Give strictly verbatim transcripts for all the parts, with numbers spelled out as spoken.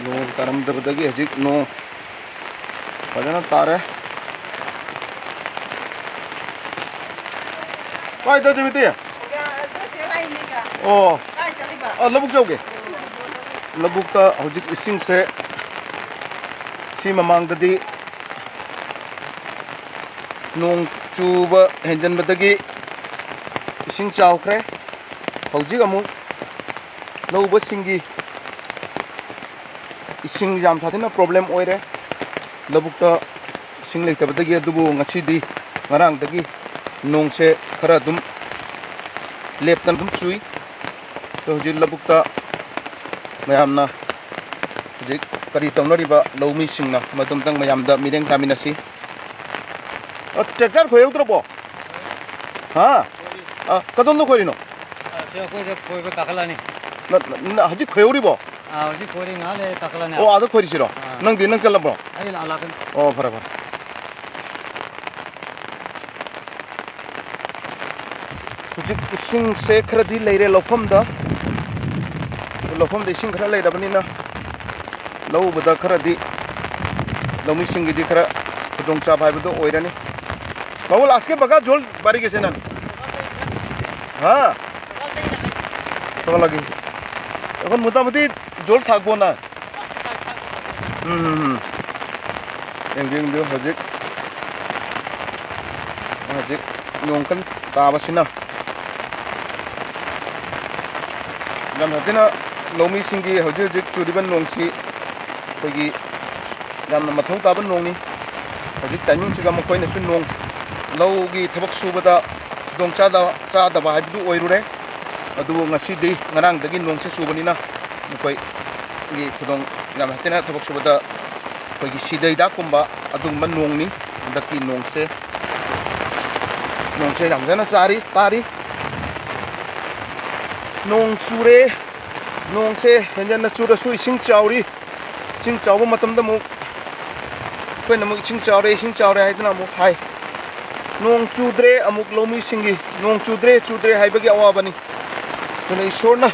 ꯅꯣꯡ ꯇꯥꯔꯝꯗꯕꯗꯒꯤ ꯍꯧꯖꯤꯛ ꯅꯣꯡ ꯐꯖꯅ ꯇꯥꯔꯦ꯫ ꯀꯥꯏꯗ ꯗꯦꯕꯤꯇꯤ? ꯑꯣ꯫ ꯑꯥ, ꯂꯧꯕꯨꯛ ꯆꯧꯒꯦ꯫ ꯂꯧꯕꯨꯛꯇ ꯍꯧꯖꯤꯛ ꯏꯁꯤꯡꯁꯦ, ꯁꯤ ꯃꯃꯥꯡꯗꯗꯤ ꯅꯣꯡ ꯆꯨꯕ ꯍꯦꯟꯖꯟꯕꯗꯒꯤ ꯏꯁꯤꯡ ꯆꯥꯎꯈ꯭ꯔꯦ꯫ ꯍꯧꯖꯤꯛ ꯑꯃꯨꯛ ꯂꯧ ꯎꯕꯁꯤꯡꯒꯤ ꯏꯁꯤꯡ ꯌꯥꯝ ꯁꯥꯊꯤꯅ problem ꯑꯣꯏꯔꯦ꯫ ꯂꯧꯕꯨꯛꯇ ꯏꯁꯤꯡ ꯂꯩꯇꯕꯗꯒꯤ, ꯑꯗꯨꯕꯨ ꯉꯁꯤꯗꯤ, ꯉꯔꯥꯡꯗꯒꯤ ꯅꯣꯡꯁꯦ ꯈꯔ ꯑꯗꯨꯝ ꯂꯦꯞꯇꯅ ꯑꯗꯨꯝ ꯆꯨꯏ꯫ ꯑꯗꯣ ꯍꯧꯖꯤꯛ ꯂꯧꯕꯨꯛꯇ ꯃꯌꯥꯝꯅ ꯍꯧꯖꯤꯛ ꯀꯔꯤ ꯇꯧꯅꯔꯤꯕ ꯂꯧꯃꯤꯁꯤꯡꯅ, ꯃꯗꯨ ꯑꯝꯇꯪ ꯃꯌꯥꯝꯗ ꯃꯤꯠꯌꯦꯡ ꯇꯥꯃꯤꯟꯅꯁꯤ꯫ ꯑ, tractor ꯈꯣꯏꯍꯧꯗ꯭ꯔꯕꯣ? ꯍꯥ? ꯑ, ꯀꯗꯣꯝꯗ ꯈꯣꯏꯔꯤꯅꯣ? ꯑ, ꯁꯤ ꯑꯩꯈꯣꯏꯗ ꯈꯣꯏꯕ ꯀꯥꯈꯠꯂꯛꯑꯅꯤ꯫ ꯅ-, ꯅ-, ꯅ-, ꯍꯧꯖꯤꯛ ꯈꯣꯏꯍꯧꯔꯤꯕꯣ? ꯑ, ꯍꯧꯖꯤꯛ ꯈꯣꯏꯔꯤ, ꯉꯥꯏꯍꯥꯛ ꯂꯩꯔ ꯀꯥꯈꯠꯂꯛꯑꯅꯤ꯫ ꯑꯣ, ꯑꯥꯗ ꯈꯣꯏꯔꯤꯁꯤꯔꯣ? ꯑꯥ꯫ ꯅꯪꯗꯤ, ꯅꯪ ꯆꯠꯂꯕ꯭ꯔꯣ? ꯑꯩ ꯂꯥꯛ-, ꯂꯥꯛꯀꯅꯤ꯫ ꯑꯣ, ꯐꯔꯦ, ꯐꯔꯦ꯫ ꯍꯧꯖꯤꯛ ꯏꯁꯤꯡꯁꯦ ꯈꯔꯗꯤ ꯂꯩꯔꯦ ꯂꯧꯐꯝꯗ꯫ ꯂꯧꯐꯝꯗ ꯏꯁꯤꯡ ꯈꯔ ꯂꯩꯔꯕꯅꯤꯅ ꯂꯧ ꯎꯕꯗ ꯈꯔꯗꯤ ꯂꯧꯃꯤꯁꯤꯡꯒꯤꯗꯤ ꯈꯔ ꯈꯨꯗꯣꯡꯆꯥꯕ ꯍꯥꯏꯕꯗꯨ ꯑꯣꯏꯔꯅꯤ꯫ बाबू, लास्ट के बगा झोल बारी कैसे ना? हाँ? पकड़ लगी। এখন মোটামুটি জল থাকবো না। ꯎꯝ, ꯎꯝ, ꯎꯝ꯫ ꯌꯦꯡꯕꯤꯌꯨ, ꯌꯦꯡꯕꯤꯌꯨ, ꯍꯧꯖꯤꯛ, ꯍꯧꯖꯤꯛ ꯅꯣꯡ ꯀꯟꯅ ꯇꯥꯕꯁꯤꯅ ꯌꯥꯝ ꯁꯥꯊꯤꯅ ꯂꯧꯃꯤꯁꯤꯡꯒꯤ ꯍꯧꯖꯤꯛ ꯍꯧꯖꯤꯛ ꯆꯨꯔꯤꯕ ꯅꯣꯡꯁꯤ ꯑꯩꯈꯣꯏꯒꯤ ꯌꯥꯝꯅ ꯃꯊꯧ ꯇꯥꯕ ꯅꯣꯡꯅꯤ꯫ ꯍꯧꯖꯤꯛ timing ꯁꯤꯒ ꯃꯈꯣꯏꯅꯁꯨ ꯅꯣꯡ, ꯂꯧꯒꯤ ꯊꯕꯛ ꯁꯨꯕꯗ ꯈꯨꯗꯣꯡ ꯆꯥꯗ-, ꯆꯥꯗꯕ ꯍꯥꯏꯕꯗꯨ ꯑꯣꯏꯔꯨꯔꯦ꯫ ꯑꯗꯨꯕꯨ ꯉꯁꯤꯗꯤ, ꯉꯔꯥꯡꯗꯒꯤ ꯅꯣꯡꯁꯦ ꯆꯨꯕꯅꯤꯅ ꯃꯈꯣꯏꯒꯤ ꯈꯨꯗꯣꯡ ꯌꯥꯝ ꯍꯦꯟꯅ ꯊꯕꯛ ꯁꯨꯕꯗ ꯑꯩꯈꯣꯏꯒꯤ ꯁꯤꯗ ꯍꯤꯗꯥꯛꯀꯨꯝꯕ ꯑꯗꯨꯒꯨꯝꯕ ꯅꯣꯡꯅꯤ꯫ ꯍꯟꯗꯛꯀꯤ ꯅꯣꯡꯁꯦ, ꯅꯣꯡꯁꯦ ꯌꯥꯝ ꯐꯖꯅ ꯆꯥꯔꯤ, ꯇꯥꯔꯤ꯫ ꯅꯣꯡ ꯆꯨꯔꯦ, ꯅꯣꯡꯁꯦ ꯍꯦꯟꯖꯟꯅ ꯆꯨꯔꯁꯨ ꯏꯁꯤꯡ ꯆꯥꯎꯔꯤ꯫ ꯏꯁꯤꯡ ꯆꯥꯎꯕ ꯃꯇꯝꯗ ꯑꯃꯨꯛ ꯑꯩꯈꯣꯏꯅ ꯑꯃꯨꯛ ꯏꯁꯤꯡ ꯆꯥꯎꯔꯦ, ꯏꯁꯤꯡ ꯆꯥꯎꯔꯦ ꯍꯥꯏꯗꯨꯅ ꯑꯃꯨꯛ ꯍꯥꯏ꯫ ꯅꯣꯡ ꯆꯨꯗ꯭ꯔꯦ, ꯑꯃꯨꯛ ꯂꯧꯃꯤꯁꯤꯡꯒꯤ ꯅꯣꯡ ꯆꯨꯗ꯭ꯔꯦ, ꯆꯨꯗ꯭ꯔꯦ ꯍꯥꯏꯕꯒꯤ ꯑꯋꯥꯕꯅꯤ꯫ ꯑꯗꯨꯅ ꯏꯁꯣꯔꯅ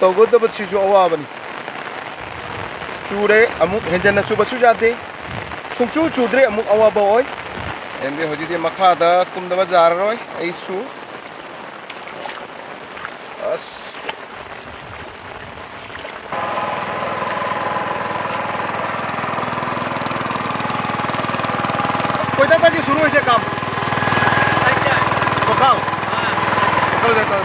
ꯇꯧꯒꯗꯕꯁꯤꯁꯨ ꯑꯋꯥꯕꯅꯤ꯫ ꯆꯨꯔꯦ, ꯑꯃꯨꯛ ꯍꯦꯟꯖꯟꯅ ꯆꯨꯕꯁꯨ ꯌꯥꯗꯦ꯫ ꯁꯨꯡꯆꯨ ꯆꯨꯗ꯭ꯔꯦ, ꯑꯃꯨꯛ ꯑꯋꯥꯕ ꯑꯣꯏ꯫ ꯑꯦꯝꯗꯤ ꯍꯧꯖꯤꯛꯇꯤ ꯃꯈꯥꯗ ꯀꯨꯝꯗꯕ ꯌꯥꯔꯔꯣꯏ꯫ ꯑꯩꯁꯨ ꯑꯁ, ꯀꯣꯏꯇꯥ ꯇꯥꯒꯤ ꯁꯨꯔꯨ ꯑꯣꯏꯁꯦ ꯀꯥꯝ꯫ ꯁꯣꯈꯥꯎ꯫ ꯁꯣꯈꯥꯎ ꯖꯥꯇꯥ꯫